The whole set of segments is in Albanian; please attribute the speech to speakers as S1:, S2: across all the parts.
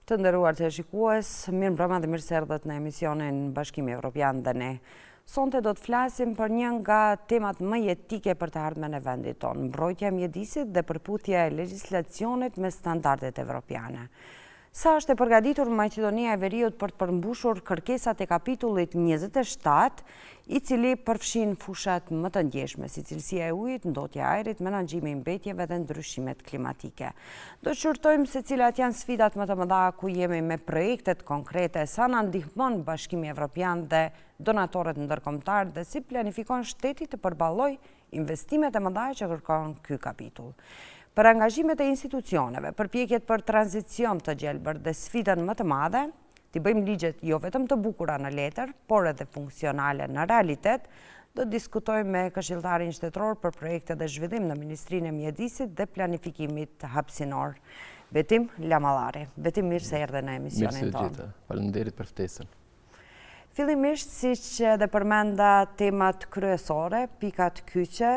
S1: Të nderuar teleshikues, mirëmbrëma dhe mirë se erdhët në emisionin Bashkimi Evropian dhe ne. Sonte do të flasim për një nga temat më jetike për të ardhmen e vendit tonë, mbrojtja e mjedisit dhe përputhja e legjislacionit me standardet evropiane. Sa është e përgatitur Maqedonia e Veriut për të përmbushur kërkesat e kapitullit 27, i cili përfshin fushat më të ndjeshme, si cilësia e ujit, ndotja e ajrit, menaxhimi i mbetjeve dhe ndryshimet klimatike. Do të shqyrtojmë se cilat janë sfidat më të mëdha ku jemi me projektet konkrete, sa na ndihmon Bashkimi Evropian dhe donatorët ndërkombëtarë dhe si planifikon shteti të përballojë investimet e mëdha që kërkon ky kapitull. Për angazhimet e institucioneve, përpjekjet për tranzicion të gjelbër dhe sfidën më të madhe, t'i bëjmë ligjet jo vetëm të bukura në letër, por edhe funksionale në realitet, do të diskutojmë me këshilltarin shtetëror për projekte dhe zhvillim në Ministrinë e Mjedisit dhe Planifikimit Hapësinor, Betim Lamallari. Betim, mirë se erdhe në emisionin
S2: tonë. Mirë se ju gjeta. Faleminderit për ftesën.
S1: Fillimisht, siç edhe përmenda temat kryesore, pikat kyçe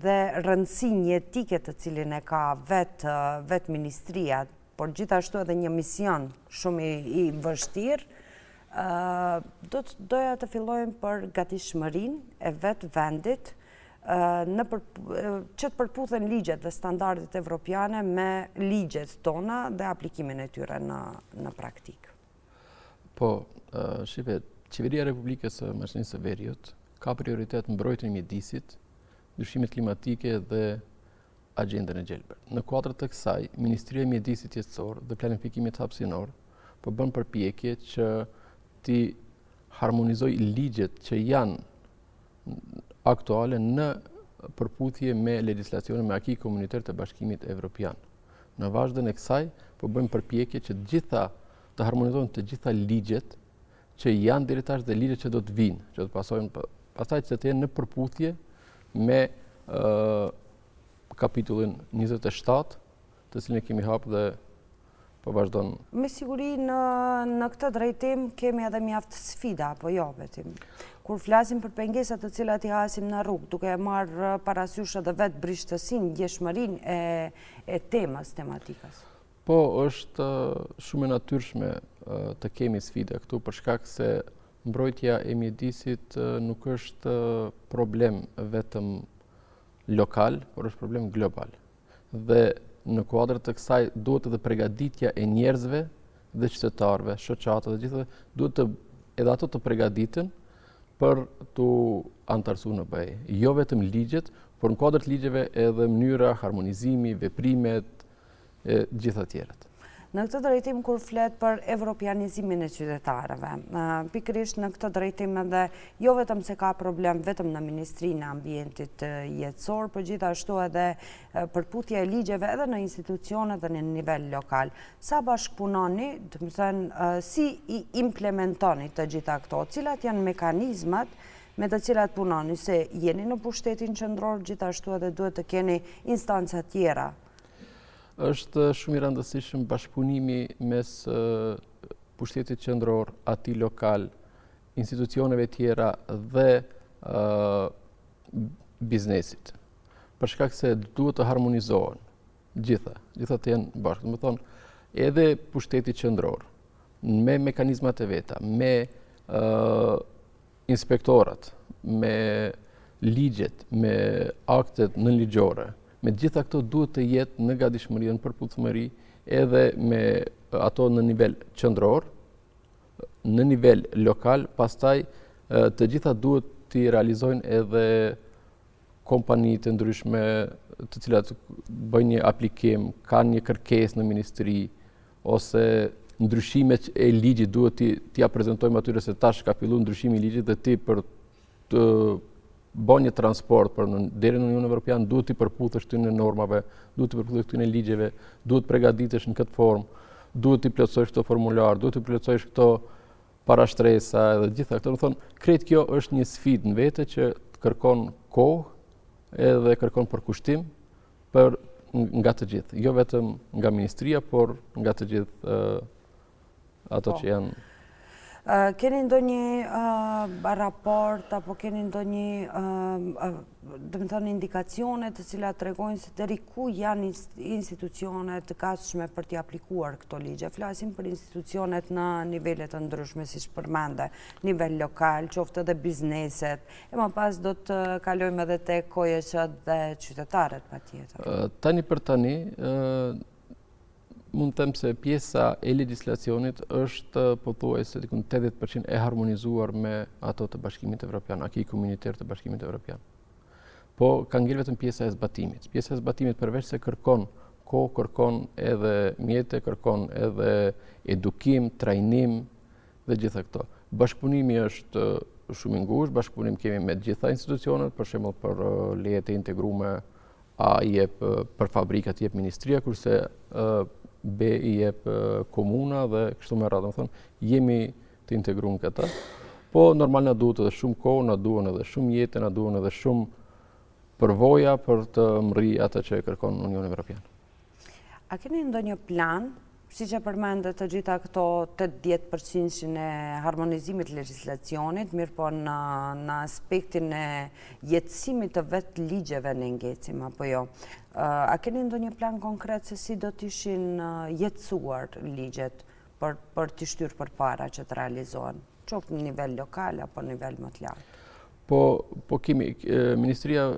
S1: dhe rëndësinë jetike të cilin e ka vetë vetë ministria, por gjithashtu edhe një mision shumë i, i vështirë, do të doja të fillojmë për gatishmërinë e vetë vendit në për, që të përputhen ligjet dhe standardet evropiane me ligjet tona dhe aplikimin e tyre në, në praktikë.
S2: Po, shife, Qeveria e Republikës së Maqedonisë së Veriut ka prioritet mbrojtjen e mjedisit, ndryshimet klimatike dhe agjendën e gjelbër. Në kuadër të kësaj, Ministria e Mjedisit Jetësor dhe Planifikimit Hapësinor po bën përpjekje që t'i harmonizojë ligjet që janë aktuale në përputhje me legjislacionin me acquis communautaire të Bashkimit Evropian. Në vazhdën e kësaj, po bëjmë përpjekje që të gjitha të harmonizohen të gjitha ligjet që janë deri tash dhe ligjet që do të vijnë, që do të pasojnë pastaj që të jenë në përputhje me kapitullin 27, të cilin e kemi hapë dhe po vazhdon.
S1: Me siguri në, në këtë drejtim kemi edhe mjaft sfida, apo jo, Betim? Kur flasim për pengesat të cilat i hasim në rrugë, duke e marrë parasysh edhe vetë brishtësinë, ndjeshmërinë e, e temës, tematikës.
S2: Po, është shumë e natyrshme të kemi sfida këtu, për shkak se mbrojtja e mjedisit nuk është problem vetëm lokal, por është problem global. Dhe në kuadër të kësaj duhet edhe pregaditja e njerëzve dhe qytetarëve, shoqatave dhe gjithëve, duhet të edhe ato të pregaditen për t'u anëtarësu në BE. Jo vetëm ligjet, por në kuadër të ligjeve edhe mënyra, harmonizimi, veprimet, e gjitha tjerat.
S1: Në këtë drejtim kur flet për evropianizimin e qytetarëve, pikërisht në këtë drejtim edhe jo vetëm se ka problem vetëm në Ministrinë e Ambientit Jetësor, por gjithashtu edhe përputhja e ligjeve edhe në institucione dhe në nivel lokal. Sa bashkëpunoni, domethënë, si i implementoni të gjitha këto, cilat janë mekanizmat me të cilat punoni, se jeni në pushtetin qendror, gjithashtu edhe duhet të keni instanca tjera
S2: Është shumë i rëndësishëm bashkëpunimi mes pushtetit qendror, atij lokal, institucioneve tjera dhe biznesit. Për shkak se duhet të harmonizohen gjitha, gjitha të jenë bashkë. Domethonë, edhe pushteti qendror, me mekanizmat e veta, me inspektorat, me ligjet, me aktet nënligjore, me gjitha këto duhet të jetë në gatishmëri dhe në përputhshmëri edhe me ato në nivel qendror, në nivel lokal, pastaj të gjitha duhet t'i realizojnë edhe kompani të ndryshme të cilat bëjnë një aplikim, kanë një kërkesë në ministri, ose ndryshimet e ligjit duhet t'i t'ia prezantojmë atyre se tash ka fillu ndryshimi i ligjit dhe ti për të bë një transport për në, deri në Unionin Evropian duhet t'i përputhesh këtyre normave, duhet t'i përputhesh këtyre ligjeve, duhet të përgatitesh në këtë formë, duhet t'i plotësosh këto formular, duhet t'i plotësosh këto parashtresa edhe gjitha këto. Domethonë, krejt kjo është një sfidë në vete që kërkon kohë edhe kërkon përkushtim për nga të gjithë, jo vetëm nga ministria, por nga të gjithë ato po. që janë.
S1: Keni ndonjë raport apo keni ndonjë, domethënë, indikacione të cilat tregojnë se deri ku janë institucionet të gatshme për t'i aplikuar këto ligje? Flasim për institucionet në nivele të ndryshme, siç përmende, nivel lokal, qoftë edhe bizneset, e më pas do të kalojmë edhe te KOJC dhe qytetarët,
S2: patjetër. Tani për tani, mund të them se pjesa e legjislacionit është pothuajse diku 80% e harmonizuar me ato të Bashkimit Evropian, acquis communautaire të Bashkimit Evropian. Po ka ngel vetëm pjesa e zbatimit. Pjesa e zbatimit përveç se kërkon kohë, kërkon edhe mjete, kërkon edhe edukim, trajnim dhe gjitha këto. Bashkëpunimi është shumë i ngushtë, bashkëpunim kemi me të gjitha institucionet, për shembull për lejet e integrume A i jep për fabrikat i jep ministria, kurse B i jep komuna dhe kështu me radhë. Domethënë, jemi të integruar në këtë. Po normal na duhet edhe shumë kohë, na duhen edhe shumë mjete, na duhen edhe shumë përvoja për të mrri atë që e kërkon Unioni Evropian.
S1: A keni ndonjë plan, siç e përmende të gjitha këto 80 përqindshin e harmonizimit të legjislacionit, mirëpo në, në aspektin e jetësimit të vetë ligjeve ne ngecim, apo jo? A keni ndonjë plan konkret se si do të ishin jetësuar ligjet për, për t'i shtyrë përpara që të realizohen, qoftë në nivel lokal apo në nivel më të
S2: lartë? Po, po kemi, Ministria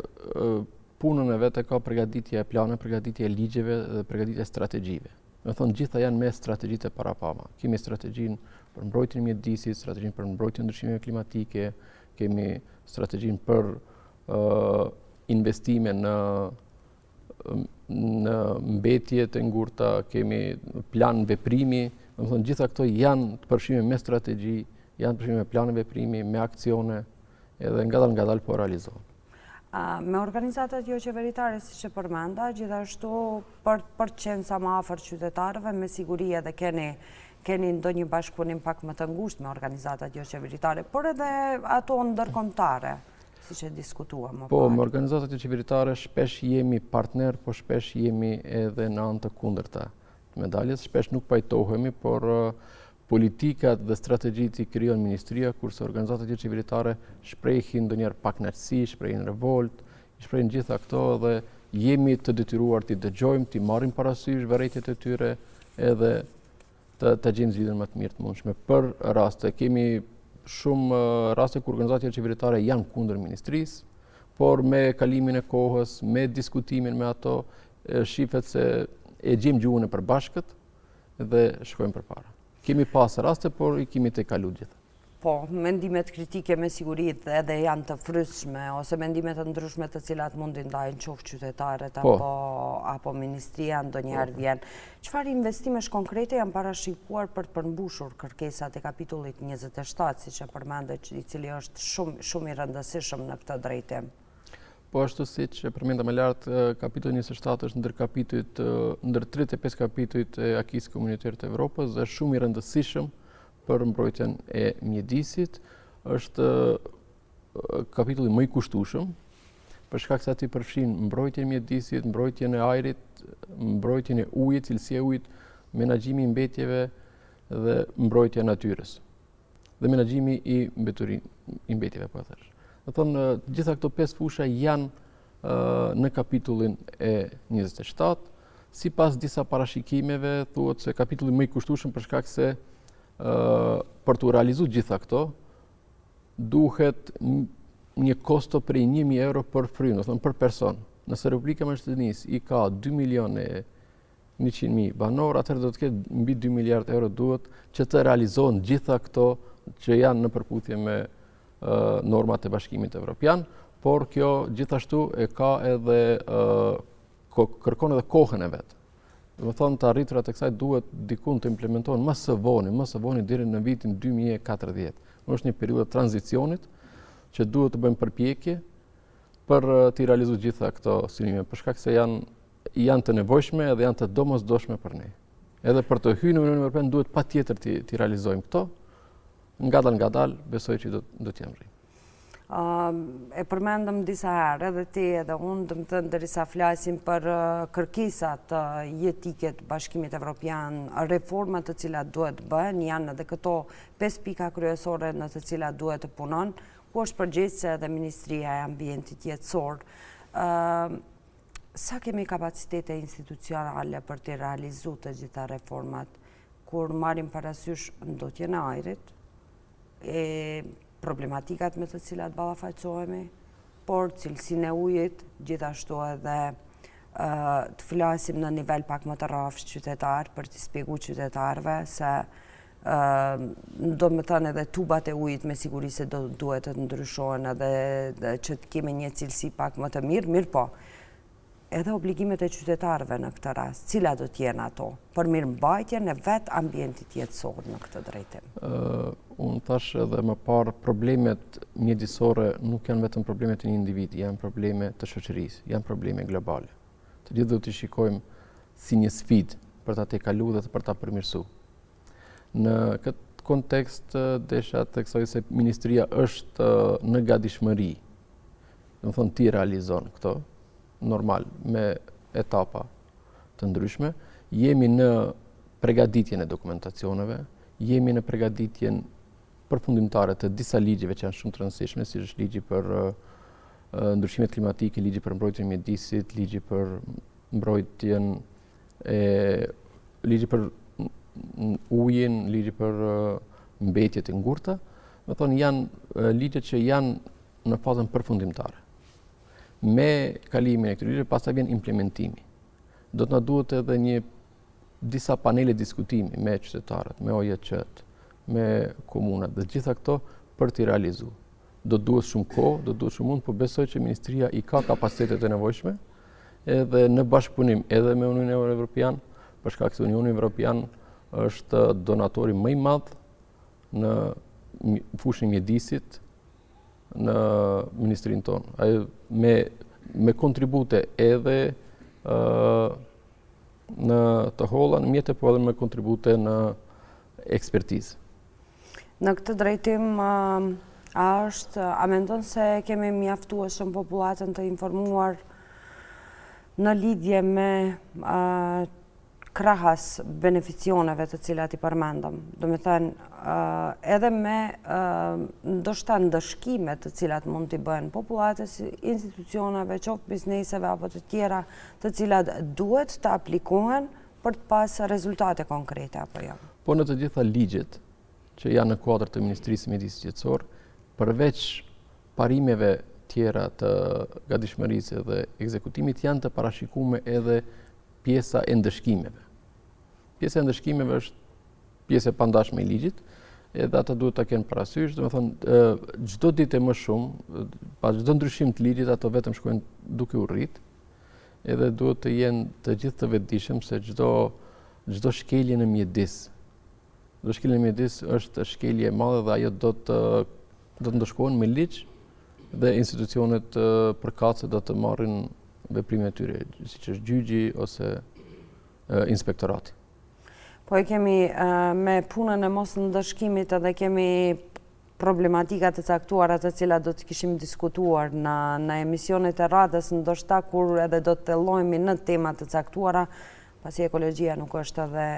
S2: punën e vet e ka përgatitja e planeve, përgatitja e ligjeve dhe përgatitja e strategjive. Domethënë, gjitha janë me strategjitë e parapama. Kemi strategjinë për mbrojtjen e mjedisit, strategjinë për mbrojtjen e ndryshimeve klimatike, kemi strategjinë për uh, investime në në mbetje të ngurta, kemi plan veprimi, domethënë, gjitha këto janë të përfshime me strategji, janë të përfshime me plan veprimi, me aksione, edhe ngadalë ngadalë po realizohen.
S1: Me organizatat joqeveritare, siç e përmenda, gjithashtu për, për të qenë sa më afër qytetarëve, me siguri edhe keni, keni ndonjë bashkëpunim pak më të ngushtë me organizatat joqeveritare, por edhe ato ndërkombëtare, siç e diskutuam
S2: më po, parë. Po, me organizatat joqeveritare shpesh jemi partner, po shpesh jemi edhe në anë të kundërta të medaljes, shpesh nuk pajtohemi, por Politikat dhe strategjitë i krijon ministria, kurse organizatat joqeveritare shprehin ndonjëherë pakënaqësi, shprehin revoltë, i shprehin gjitha këto dhe jemi të detyruar t'i dëgjojmë, t'i marrim parasysh vërejtjet e tyre edhe të, të gjejmë zgjidhjen më të mirë të mundshme. Për raste, kemi shumë raste kur organizatat joqeveritare janë kundër ministrisë, por me kalimin e kohës, me diskutimin me ato, shifet se e gjejmë gjuhën e përbashkët, dhe shkojmë përpara. Kemi pas raste, por i kemi tejkalu
S1: gjitha. Po, mendimet kritike me siguri edhe janë të frytshme, ose mendimet të ndryshme të cilat mund t'i ndajnë qoftë qytetarët po. apo, apo ministria ndonjëherë po. vjen. Çfarë investimesh konkrete janë parashikuar për të përmbushur kërkesat e kapitullit 27, siç e përmende, i cili është shumë, shumë i rëndësishëm në këtë drejtim?
S2: Po ashtu siç e përmenda më lart, kapitulli 27 është ndër kapitujt, ndër 35 kapitujt e Acquis Communautaire të Evropës dhe shumë i rëndësishëm për mbrojtjen e mjedisit. Është kapitulli më i kushtueshëm, për shkak se aty përfshin mbrojtjen e mjedisit, mbrojtjen e ajrit, mbrojtjen e ujit, cilësia e ujit, menaxhimi i mbetjeve dhe mbrojtja e natyrës. dhe menaxhimi i mbeturin i mbetjeve po e thash. Domethënë, gjitha këto pesë fusha janë në kapitullin e 27. Sipas disa parashikimeve, thuhet se kapitulli më i kushtueshëm për shkak se për t'u realizu gjitha këto, duhet një kosto prej 1000 euro për frymë, domethënë për person. Nëse Republika e Maqedonisë i ka 2 milion e 100.000 banorë, atëherë do të ketë mbi 2 miliard euro duhet që të realizohen gjitha këto që janë në përputhje me normat e Bashkimit Evropian, por kjo gjithashtu e ka edhe kërkon edhe kohën e vet. Domethënë të arriturat e kësaj duhet dikun të implementohen më së voni, më së voni deri në vitin 2040. Është një periudhë e tranzicionit që duhet të bëjmë përpjekje për t'i realizuar gjitha këto synime, për shkak se janë janë të nevojshme edhe janë të domosdoshme për ne. Edhe për të hyrë në Unionin Evropian duhet patjetër t'i t'i realizojmë këto. Ngadal ngadal besoj që do do t'i arrijmë.
S1: E përmendëm disa herë, edhe ti edhe unë, domethënë, derisa flasim për kërkesat jetike të Bashkimit Evropian, reformat të cilat duhet bëhen, janë edhe këto 5 pika kryesore në të cilat duhet të punon, ku është përgjegjëse edhe Ministria e Ambientit Jetësor. Sa kemi kapacitete institucionale për të realizu të gjitha reformat, kur marrim parasysh ndotjen e ajrit, e problematikat me të cilat ballafaqohemi, por cilësinë e ujit, gjithashtu edhe të flasim në nivel pak më të rrafshtë qytetar, për t'i spjegu qytetarëve se domethënë edhe tubat e ujit me siguri se do duhet të ndryshohen edhe që të kemi një cilësi pak më të mirë, mirëpo, edhe obligimet e qytetarëve në këtë rast, cilat do të jenë ato për mirëmbajtjen e vetë ambientit jetësor në këtë
S2: drejtim? Unë thashë edhe më parë, problemet mjedisore nuk janë vetëm probleme të një individi, janë probleme të shoqërisë, janë probleme globale. Të gjithë duhet t'i shikojmë si një sfidë për ta tejkalu dhe për ta përmirësu. Në këtë kontekst desha të theksoj se ministria është në gatishmëri Domethënë t'i realizon këto, normal, me etapa të ndryshme. Jemi në pregaditjen e dokumentacioneve, jemi në pregaditjen përfundimtare të disa ligjeve që janë shumë të rëndësishme, si është ligji për ndryshimet klimatike, ligji për mbrojtjen e mjedisit, ligji për mbrojtjen e ligji për ujin, ligji për mbetjet e ngurta, domethënë janë ligje që janë në fazën përfundimtare. Me kalimin e këtyre ligjeve, pastaj vjen implementimi. Do të na duhet edhe një disa panele diskutimi me qytetarët, me OJQ-t, me komunat dhe gjitha këto për t'i realizu. Do të duhet shumë kohë, do të duhet shumë mund, po besoj që ministria i ka kapacitetet e nevojshme edhe në bashkëpunim edhe me Unionin Evropian, për shkak se Unioni Evropian është donatori më i madh në fushën e mjedisit në ministrinë tonë. Ajo me me kontribute edhe ë në të holla, në mjete, po edhe me kontribute në ekspertizë.
S1: Në këtë drejtim, a është, a mendon se kemi mjaftueshëm popullatën të informuar në lidhje me krahas beneficioneve të cilat i përmendëm. Domethënë, edhe me ndoshta ndëshkime të cilat mund t'i bëhen popullatës, institucioneve, qoftë bizneseve apo të tjera, të cilat duhet të aplikohen për të pas rezultate konkrete, apo jo?
S2: Po në të gjitha ligjet që janë në kuadër të Ministrisë së Mjedisit Jetësor, përveç parimeve tjera të gatishmërisë dhe ekzekutimit janë të parashikume edhe pjesa e ndëshkimeve. Pjesa e ndëshkimeve është pjesë e pandashme e ligjit, edhe ata duhet ta kenë parasysh, domethënë çdo ditë e më shumë, pas çdo ndryshim të ligjit ato vetëm shkojnë duke u rrit, edhe duhet të jenë të gjithë të vetëdijshëm se çdo çdo shkelje në mjedis, çdo shkelje në mjedis është shkelje e madhe dhe ajo do të do të ndëshkohen me ligj dhe institucionet përkatëse do të marrin veprimet e tyre, siç është gjyqi ose inspektorati.
S1: Po e kemi me punën e mosndëshkimit edhe kemi problematika të caktuara të cilat do të kishim diskutuar në, në emisionet e radhës, ndoshta kur edhe do të thellohemi në tema të caktuara, pasi ekologjia nuk është edhe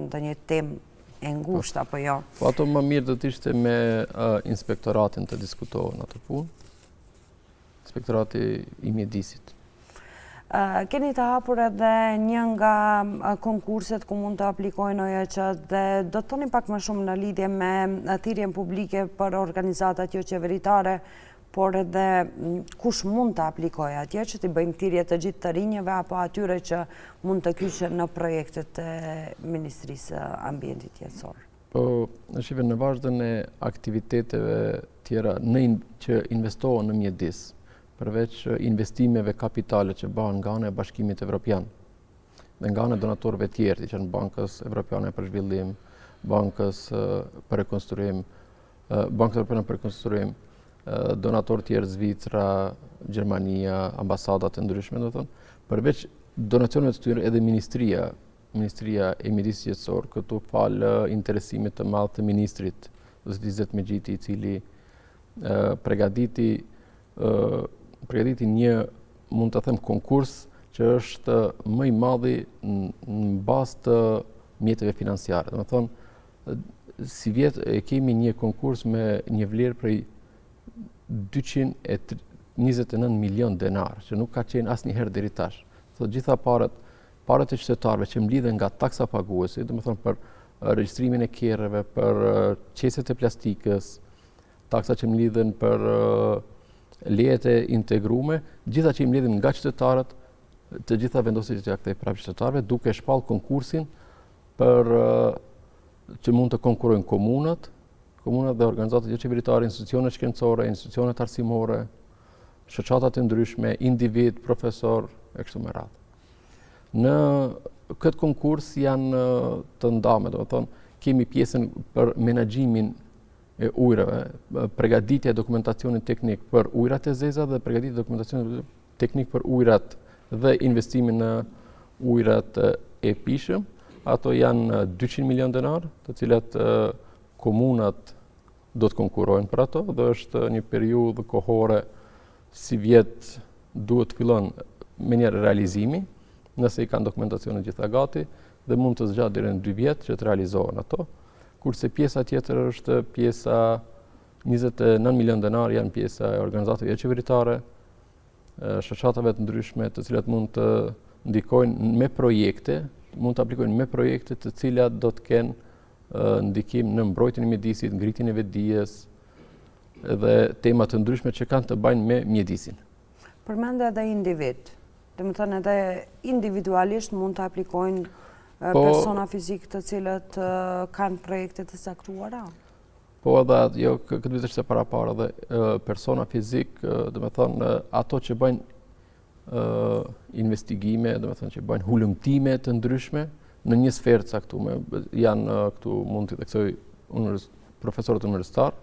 S1: ndonjë temë e ngushtë, apo jo.
S2: Po ato më mirë do të ishte me inspektoratin të diskutohen ato punë. Inspektorati i mjedisit.
S1: Keni të hapur edhe një nga konkurset ku mund të aplikojnë OJQ dhe do të thonim pak më shumë në lidhje me thirrjen publike për organizatat joqeveritare, por edhe kush mund të aplikojë atje që t'i bëjmë thirrje të gjithë të rinjëve apo atyre që mund të kyçen në projektet e Ministrisë së Ambientit Jetësor.
S2: Po, në shive në vazhdën e aktiviteteve tjera në in, që investohen në mjedis, përveç investimeve kapitale që bëhen nga ana e Bashkimit Evropian dhe nga ana e donatorëve tjerë, siç janë Bankës Evropiane për Zhvillim, Bankës për Rekonstruim, Bankës Evropiane për Rekonstruim, donatorë tjerë Zvicra, Gjermania, ambasadat e ndryshme, domethënë, përveç donacioneve të tyre edhe ministria Ministria e Mjedisit Jetësor, këtu falë interesimit të madh të ministrit, zotit Izet Mexhiti, i cili pregaditi pregaditi një mund të them konkurs që është më i madhi në bazë të mjeteve financiare. Domethënë, sivjet e kemi një konkurs me një vlerë prej 229 milion denar, që nuk ka qenë asnjëherë deri tash. Të gjitha paret, paret e qytetarëve që mblidhen nga taksapaguesi, domethënë për regjistrimin e kerreve, për qeset e plastikës, taksa që mblidhen për lejet e integrume, gjitha që i mbledhim nga qytetarët, të gjitha vendosi që t'ia kthej prapë qytetarëve, duke shpall konkursin për që mund të konkurrojnë komunat, komunat dhe organizatat joqeveritare, institucionet shkencore, institucionet arsimore, shoqatat e ndryshme, individ, profesor, e kështu me radhë. Në këtë konkurs janë të ndame, domethënë, kemi pjesën për menaxhimin e ujrave, pregaditja e dokumentacionit teknik për ujrat e zeza dhe pregaditja e dokumentacionit teknik për ujrat dhe investimin në ujrat e pijshëm. Ato janë 200 milion denar, të cilat komunat do të konkurrojnë për ato dhe është një periudhë kohore sivjet duhet të fillon menjëherë realizimi, nëse i kanë dokumentacionet gjitha gati dhe mund të zgjatë deri në 2 vjet që të realizohen ato. Kurse pjesa tjetër është pjesa 29 milion denar janë pjesa e organizatave joqeveritare, shoqatave të ndryshme, të cilat mund të ndikojnë me projekte, mund të aplikojnë me projekte të cilat do të kenë ndikim në mbrojtjen e mjedisit, ngritjen e vetëdijes dhe tema të ndryshme që kanë të bëjnë me mjedisin.
S1: Përmende edhe individ. Domethënë edhe individualisht mund të aplikojnë po, persona fizik të cilët kanë projekte të caktuara?
S2: Po edhe jo, këtë vit është e paraparë edhe persona fizik, domethënë ato që bëjnë investigime, domethënë që bëjnë hulumtime të ndryshme në një sferë të caktume, janë këtu mund t'i theksoj profesorët universitar,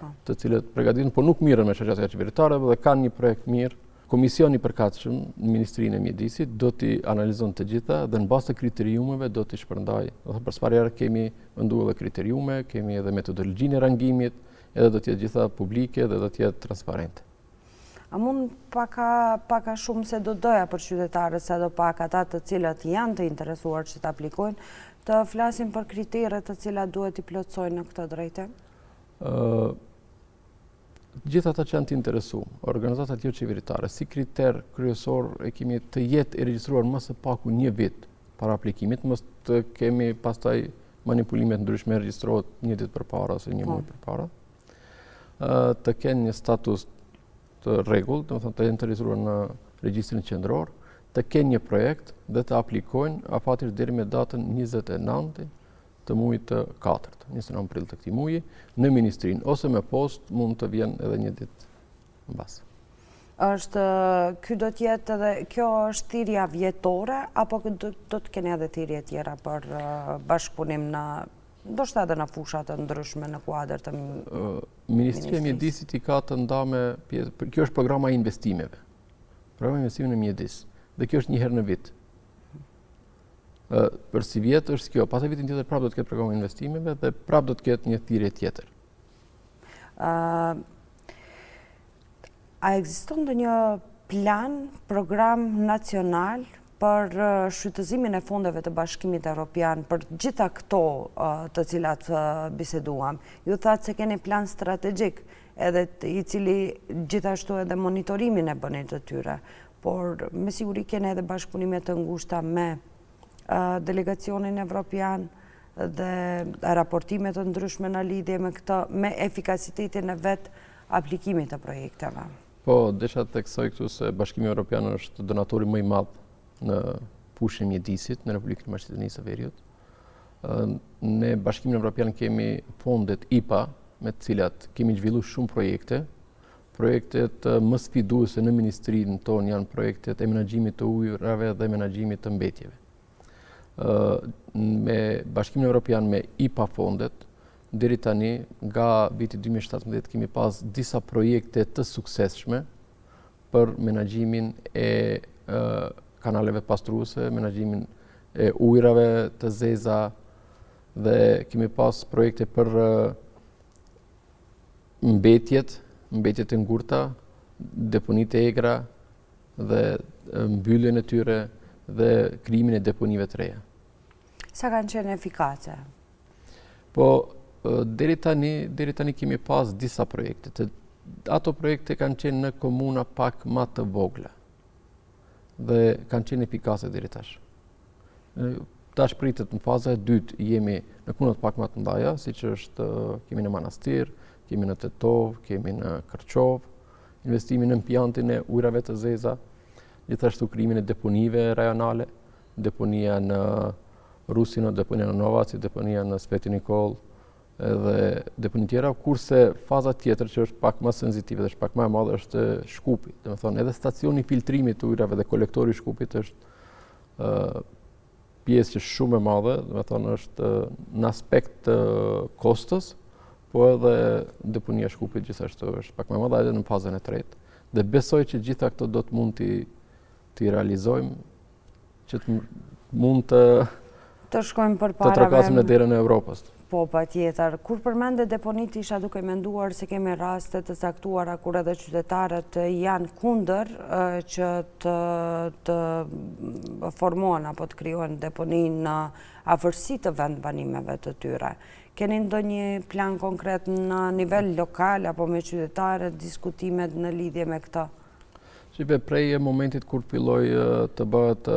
S2: po. të cilët përgatiten, po nuk mirren me shoqata joqeveritare dhe kanë një projekt mirë. Komisioni i përkatshëm në Ministrinë e Mjedisit do t'i analizon të gjitha dhe në bazë të kriteriumeve do t'i shpërndajë. Domethënë për së pari herë kemi vendu edhe kriteriume, kemi edhe metodologjinë e rangimit, edhe do të jetë gjitha publike dhe do të jetë transparente.
S1: A mund pak a, pak a shumë se do doja për qytetarët, sado pak ata të cilët janë të interesuar që të aplikojnë, të flasim për kriteret të cilat duhet t'i plotësojnë në këtë drejtim?
S2: Ë gjithë ata që janë të interesuar, organizatat joqeveritare, si kriter kryesor e kemi të jetë i regjistruar më së paku një vit para aplikimit, mos të kemi pastaj manipulime të ndryshme, regjistrohet një ditë përpara ose një po. muaj përpara. Ë të kenë një status të rregullt, domethënë të jenë të regjistruar në regjistrin qendror, të kenë një projekt dhe të aplikojnë afati është deri me datën 29 të muajit të katërt, 29 prill të këtij muaji, në ministrinë ose me postë mund të vjen edhe një ditë
S1: mbas. Është, ky do të jetë edhe, kjo është thirrja vjetore, apo do të keni edhe thirrje tjera për bashkëpunim në, ndoshta edhe në fusha të ndryshme në kuadër të
S2: Ministria e Mjedisit i ka të ndame, kjo është programa e investimeve. Programa e investimeve në mjedis. Dhe kjo është një herë në vit. Për sivjet është kjo, pastaj vitin tjetër prapë do të ketë program investimeve dhe prapë do të ketë një thirrje
S1: tjetër. A ekziston ndonjë plan, program nacional për shfrytëzimin e fondeve të Bashkimit Evropian për gjitha këto të cilat biseduam? Ju thatë se keni plan strategjik edhe i cili gjithashtu edhe monitorimin e bëni të tyre. Por me siguri keni edhe bashkëpunime të ngushta me delegacionin evropian dhe raportime të ndryshme në lidhje me këtë, me efikasitetin e vetë aplikimit të projekteve.
S2: Po, desha të theksoj këtu se Bashkimi Evropian është donatori më i madh në fushën e mjedisit në Republikën e Maqedonisë së Veriut. Ne Bashkimin Evropian kemi fondet IPA, me të cilat kemi zhvillu shumë projekte, Projektet më sfiduese në ministrinë tonë janë projektet e menaxhimit të ujërave dhe menaxhimit të mbetjeve. Me Bashkimin Evropian me IPA fondet, deri tani nga viti 2017 kemi pas disa projekte të suksesshme për menaxhimin e kanaleve pastruese, menaxhimin e ujërave të zeza dhe kemi pas projekte për mbetjet. mbetjet e ngurta, deponitë e egra dhe mbylljen e tyre dhe krijimin e deponive të reja.
S1: Sa kanë qenë efikase?
S2: Po, deri tani, deri tani kemi pas disa projekte. Të, ato projekte kanë qenë në komuna pak ma të vogla dhe kanë qenë efikase deri tash. Tash pritet në faza e dytë jemi në komunat pak ma të mdhaja, siç është kemi në Manastir, kemi në Tetovë, kemi në Kërçovë, investimin në impiantin e ujrave të zeza, gjithashtu krijimin e deponive rajonale, deponia në Rusino, deponia në Novaci, deponia në Sveti Nikollë, edhe deponi tjera, kurse faza tjetër që është pak më sensitive dhe është pak më e madhe është Shkupi. Domethënë, edhe stacioni i filtrimit të ujrave dhe kolektori i Shkupit është pjesë që shumë e madhe, domethënë është në aspekt të kostos, po edhe deponia e Shkupit gjithashtu është pak më e madhe edhe në fazën e tretë. Dhe besoj që gjitha këto do të mund t'i t'i realizojmë që të mund të
S1: të shkojmë përpara.
S2: Të trokasim në derën e Evropës.
S1: Po, patjetër. Kur përmende deponitë, isha duke menduar se kemi raste të caktuara kur edhe qytetarët janë kundër që të, të formohen apo të krijohen deponi në afërsi të vendbanimeve të tyre. Keni ndonjë plan konkret në nivel lokal apo me qytetarët diskutimet në lidhje me këtë?
S2: Shqipe, prej momentit kur filloi të bëhet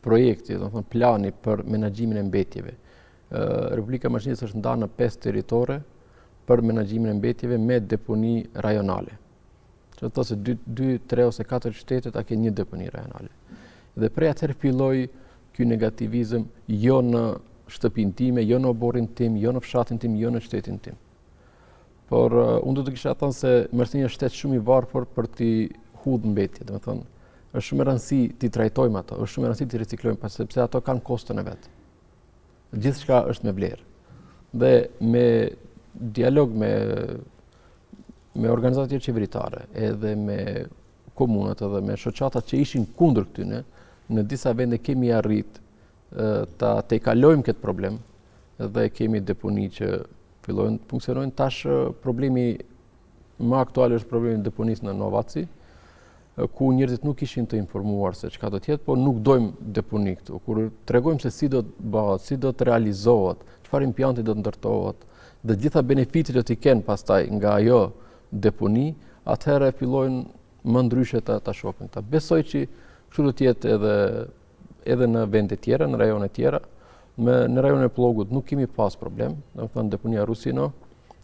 S2: projekti, domethënë plani për menaxhimin e mbetjeve. Republika e Maqedonisë është ndarë në 5 territore për menaxhimin e mbetjeve me deponi rajonale. Që do të thotë se 2, 2 3 ose 4 qytete ta kenë një deponi rajonale. Dhe prej atëherë filloi ky negativizëm jo në shtëpinë time, jo në oborrin tim, jo në fshatin tim, jo në qytetin tim. Por uh, unë do të kisha thënë se Maqedonia është shtet shumë i varfër për t'i hudh mbetjet, domethënë është shumë e rëndësi t'i trajtojmë ato, është shumë e rëndësi t'i riciklojmë, pas sepse ato kanë koston e vet. Gjithçka është me vlerë. Dhe me dialog me me organizatat joqeveritare, edhe me komunat edhe me shoqatat që ishin kundër këtyne, në disa vende kemi arrit ta tejkalojmë këtë problem dhe kemi deponi që fillojnë të funksionojnë. Tash problemi më aktual është problemi i deponisë në Novaci, ku njerëzit nuk ishin të informuar se çka do të jetë, por nuk dojmë deponi këtu. Kur tregojmë se si do të bëhet, si do të realizohet, çfarë impianti do të ndërtohet, dhe gjitha benefitet që t'i kenë pastaj nga ajo deponi, atëherë fillojnë më ndryshe ta, ta shohin. Ta besoj që kështu do të jetë edhe edhe në vende tjera, në rajone tjera. Me, në rajonin e Pllogut nuk kemi pas problem, domethënë deponia Rusino,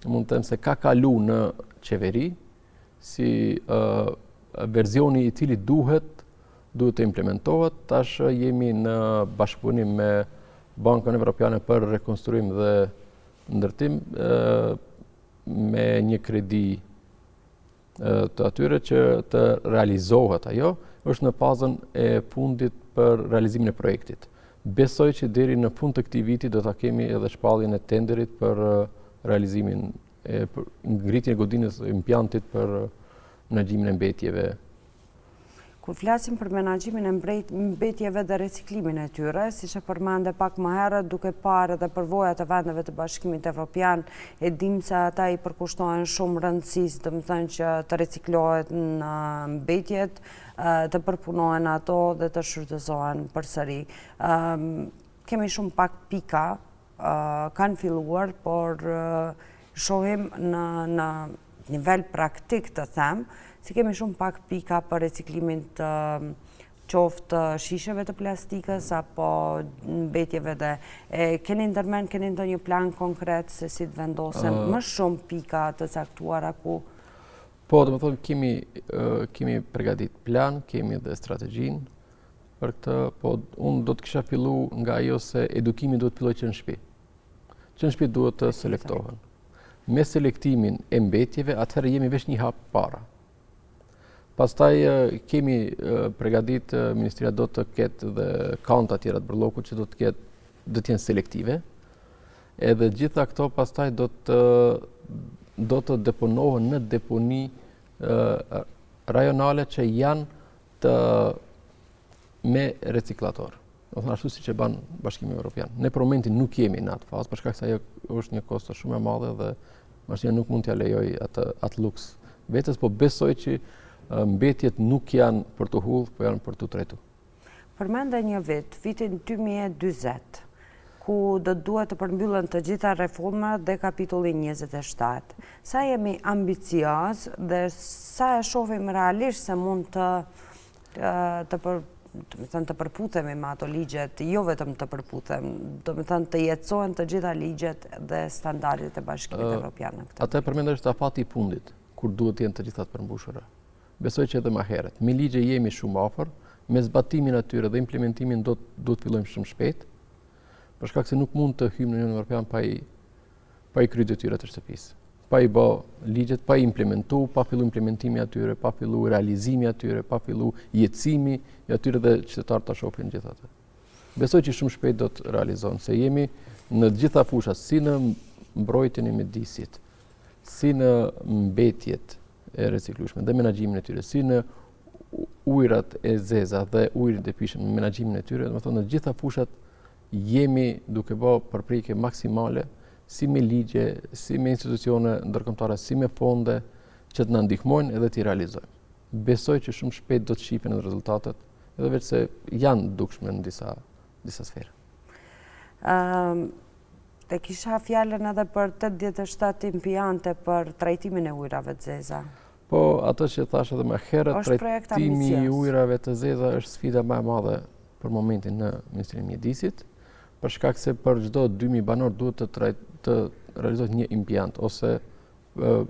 S2: mund të them se ka kalu në qeveri, si uh, verzioni i cili duhet, duhet të implementohet, tash jemi në bashkëpunim me Bankën Evropiane për rekonstruim dhe ndërtim uh, me një kredi të atyre që të realizohet ajo, është në fazën e fundit për realizimin e projektit. Besoj që deri në fund të këtij viti do ta kemi edhe shpalljen e tenderit për realizimin e për ngritjen e godinës impiantit për menaxhimin e mbetjeve
S1: Kur flasim për menaxhimin e mbetjeve dhe reciklimin e tyre, siç e përmende pak më herët, duke parë edhe përvojat e vendeve të Bashkimit Evropian, e dimë se ata i përkushtohen shumë rëndësisë, domethënë që të reciklohen mbetjet, të përpunohen ato dhe të shfrytëzohen përsëri. Kemi shumë pak pika kanë filluar, por shohim në, në nivel praktik të them, si kemi shumë pak pika për reciklimin të qoftë shisheve të plastikës apo mbetjeve dhe e keni ndërmend, keni ndonjë plan konkret se si të vendosen uh, më shumë pika të caktuara ku?
S2: Po, domethënë, kemi, kemi pregadit plan, kemi dhe strategjinë, për këtë, po unë do të kisha fillu nga ajo se edukimi duhet të fillojë që në shtëpi. Që në shtëpi duhet të selektohen. Me selektimin e mbetjeve, atëherë jemi veç një hap para. Pastaj kemi pregadit, ministria do të ketë dhe kanta tjera të bërllokut që do të ketë do të jenë selektive. Edhe gjitha këto pastaj do të do të deponohen në deponi rajonale që janë të me reciklator. Domethënë ashtu siç e ban Bashkimi Evropian. Ne për momentin nuk jemi në atë fazë, për shkak se ajo është një kosto shumë e madhe dhe Maqedonia nuk mund t'ia lejojë atë atë luks vetes, po besoj që mbetjet nuk janë për t'u hudh, po janë për t'u trajtu.
S1: Përmende një vit, vitin 2040, ku do të duhet të përmbyllen të gjitha reformat dhe kapitulli 27. Sa jemi ambicioz dhe sa e shohim realisht se mund të të për domethënë të përputhemi me ato ligjet, jo vetëm të përputhem, domethënë të jetësohen të gjitha ligjet dhe standardet e Bashkimit Evropian
S2: në këtë. Atë e përmenda është afati i fundit, kur duhet të jenë të gjitha të përmbushura. Besoj që edhe më herët. Me ligje jemi shumë afër, me zbatimin e tyre dhe implementimin do duhet të fillojmë shumë shpejt, për shkak se nuk mund të hyjmë në Unionin Evropian pa i pa i kry detyrat e shtëpisë, pa i bë ligjet, pa i implementu, pa fillu implementimi atyre, pa fillu realizimi atyre, pa fillu jetësimi i atyre dhe qytetarët ta shohin gjithë atë. Besoj që shumë shpejt do të realizohen, se jemi në të gjitha fushat, si në mbrojtjen e mjedisit, si në mbetjet e reciklueshme dhe menaxhimin e tyre, si në ujërat e zeza dhe ujërat e pijshëm në menaxhimin e tyre, domethënë në të gjitha fushat jemi duke bë përpjekje maksimale si me ligje, si me institucione ndërkombëtare, si me fonde që të na ndihmojnë edhe t'i realizojmë. Besoj që shumë shpejt do të shihen edhe rezultatet, edhe veç se janë dukshme në disa disa sfera.
S1: Ëm e kisha fjalën edhe për 87 impiante për trajtimin e ujërave të zeza.
S2: Po, ato që thashë edhe më herët, trajtimi i ujërave të zeza është sfida më e madhe për momentin në Ministrinë e Mjedisit, për shkak se për çdo 2000 banorë duhet të trajt, të realizohet një impiant ose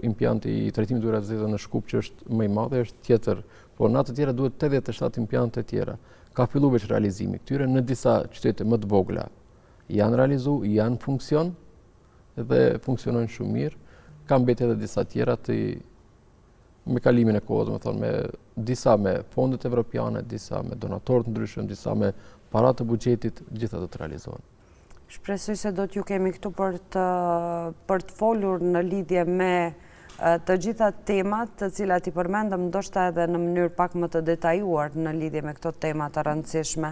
S2: impianti i trajtimit të ujërave të zeza në Shkup që është më i madh është tjetër, por në ato të tjera duhet 87 impiante të tjera. Ka fillu veç realizimi këtyre në disa qytete më të vogla. Janë realizu, janë funksion dhe funksionojnë shumë mirë. Ka mbet edhe disa tjera të me kalimin e kohës, domethënë me disa me fondet evropiane, disa me donatorë të ndryshëm, disa me para të buxhetit, gjitha do të realizohen.
S1: Shpresoj se do t'ju kemi këtu për të për të folur në lidhje me të gjitha temat të cilat i përmendëm, ndoshta edhe në mënyrë pak më të detajuar në lidhje me këto tema të rëndësishme.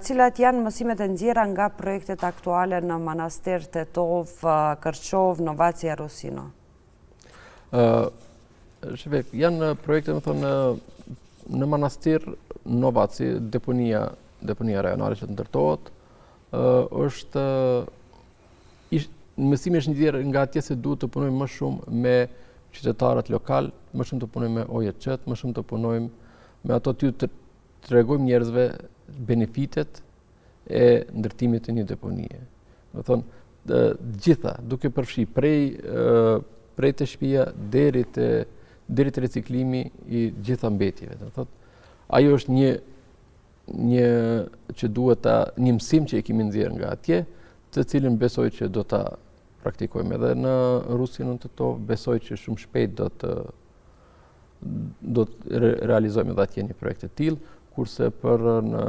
S1: Cilat janë mësimet e nxjerra nga projektet aktuale në Manastir, Tetovë, Kërçovë, Novaci e Rusino?
S2: Ë janë projekte, domethënë, në Manastir Novaci, deponia, deponia rajonale që të ndërtohet, është ish, mësimi është nxjerrë nga atje se duhet të punojmë më shumë me qytetarët lokal, më shumë të punojmë me OJQ-t, më shumë të punojmë me ato t'ju të tregojmë njerëzve benefitet e ndërtimit të një deponie. Domethënë, të gjitha, duke përfshi prej, prej te shpia deri te, deri te riciklimi i gjitha mbetjeve. Domethënë, ajo është një, një që duhet ta, një mësim që e kemi nxjerrë nga atje, të cilin besoj që do ta praktikojmë edhe në Rusino në Tetovë, besoj që shumë shpejt do të do të realizojmë edhe atje një projekt të tillë, kurse për në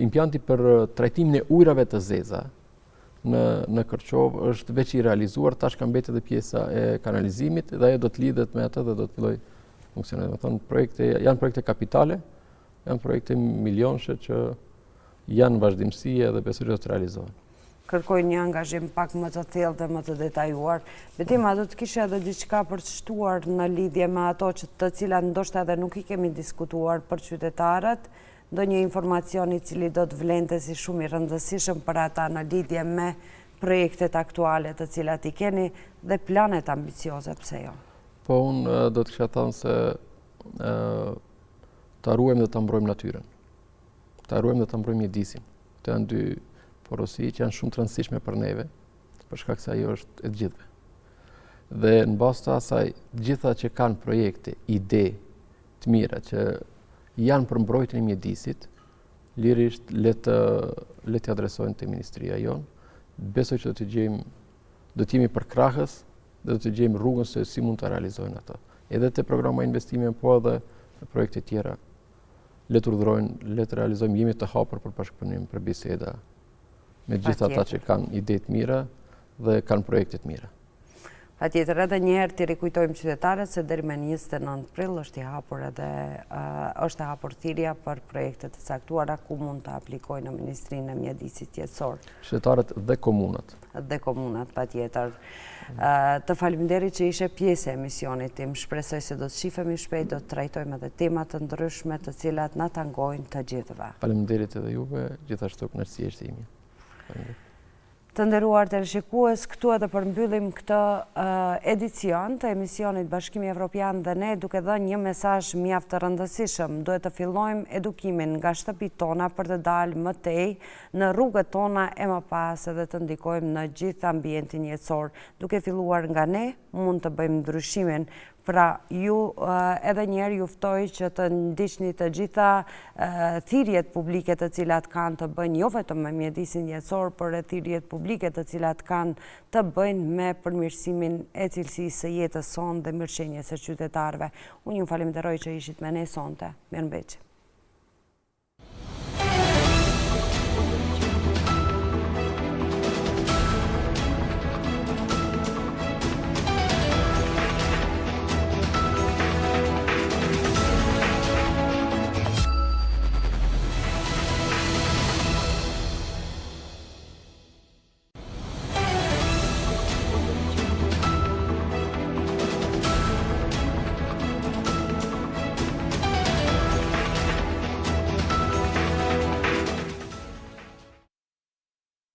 S2: impianti për trajtimin e ujrave të zeza në në Kërçovë është veç i realizuar, tash ka mbetë edhe pjesa e kanalizimit dhe ajo do të lidhet me atë dhe do të fillojë funksionojë. Domethënë projekte janë projekte kapitale, janë projekte milionëshe që janë vazhdimësi edhe besoj do të realizohen.
S1: Kërkojnë një angazhim pak më të thellë dhe më të detajuar. Betim, a do të kishe edhe diçka për të shtuar në lidhje me ato që të cilat ndoshta edhe nuk i kemi diskutuar për qytetarët, ndonjë informacion i cili do të vlente si shumë i rëndësishëm për ata në lidhje me projektet aktuale të cilat i keni dhe planet ambicioze, pse jo?
S2: Po, unë do të kisha thënë se ta ruajmë dhe ta mbrojmë natyrën. Ta ruajmë dhe ta mbrojmë mjedisin. Këto janë dy porosi që janë shumë të rëndësishme për neve, për shkak se ajo është e të gjithëve. Dhe në bazë të asaj, të gjitha që kanë projekte, ide të mira që janë për mbrojtjen e mjedisit, lirisht le të le t'i adresojnë te ministria jonë. Besoj që do të gjejmë do të jemi përkrahës dhe do të gjejmë rrugën se si mund ta realizojnë ato. Edhe te programa e investimeve, po edhe në projekte tjera. Le të urdhërojnë, le të realizojmë, jemi të hapur për bashkëpunim, për biseda me gjithë ata që kanë ide të mira dhe kanë projekte të
S1: mira. Patjetër, edhe një herë t'i rikujtojmë qytetarët se deri me 29 prill është i hapur edhe është e hapur thirrja për projekte të caktuara ku mund të aplikojnë në Ministrinë e Mjedisit
S2: Jetësor. Qytetarët dhe komunat.
S1: Dhe komunat, patjetër. Të faleminderit që ishe pjesë e emisionit tim. Shpresoj se do të shifemi shpejt, do të trajtojmë edhe tema të ndryshme të cilat na tangojnë të
S2: gjithëve. Faleminderit edhe juve, gjithashtu kënaqësi ishte imja.
S1: Faleminderit. Të nderuar teleshikues, këtu edhe përmbyllim këtë edicion të emisionit Bashkimi Evropian dhe ne duke dhënë një mesazh mjaft të rëndësishëm. Duhet të fillojmë edukimin nga shtëpitë tona për të dalë më tej në rrugët tona e më pas edhe të ndikojmë në gjithë ambientin jetësor. Duke filluar nga ne, mund të bëjmë ndryshimin. Pra, ju edhe njëherë ju ftoj që të ndiqni të gjitha thirrjet publike të cilat kanë të bëjnë jo vetëm me mjedisin jetësor, por edhe thirrjet publike të cilat kanë të bëjnë me përmirësimin e cilësisë së jetës sonë dhe mirëqenies së qytetarëve. Unë ju falënderoj që ishit me ne sonte. Mirëmbetshi.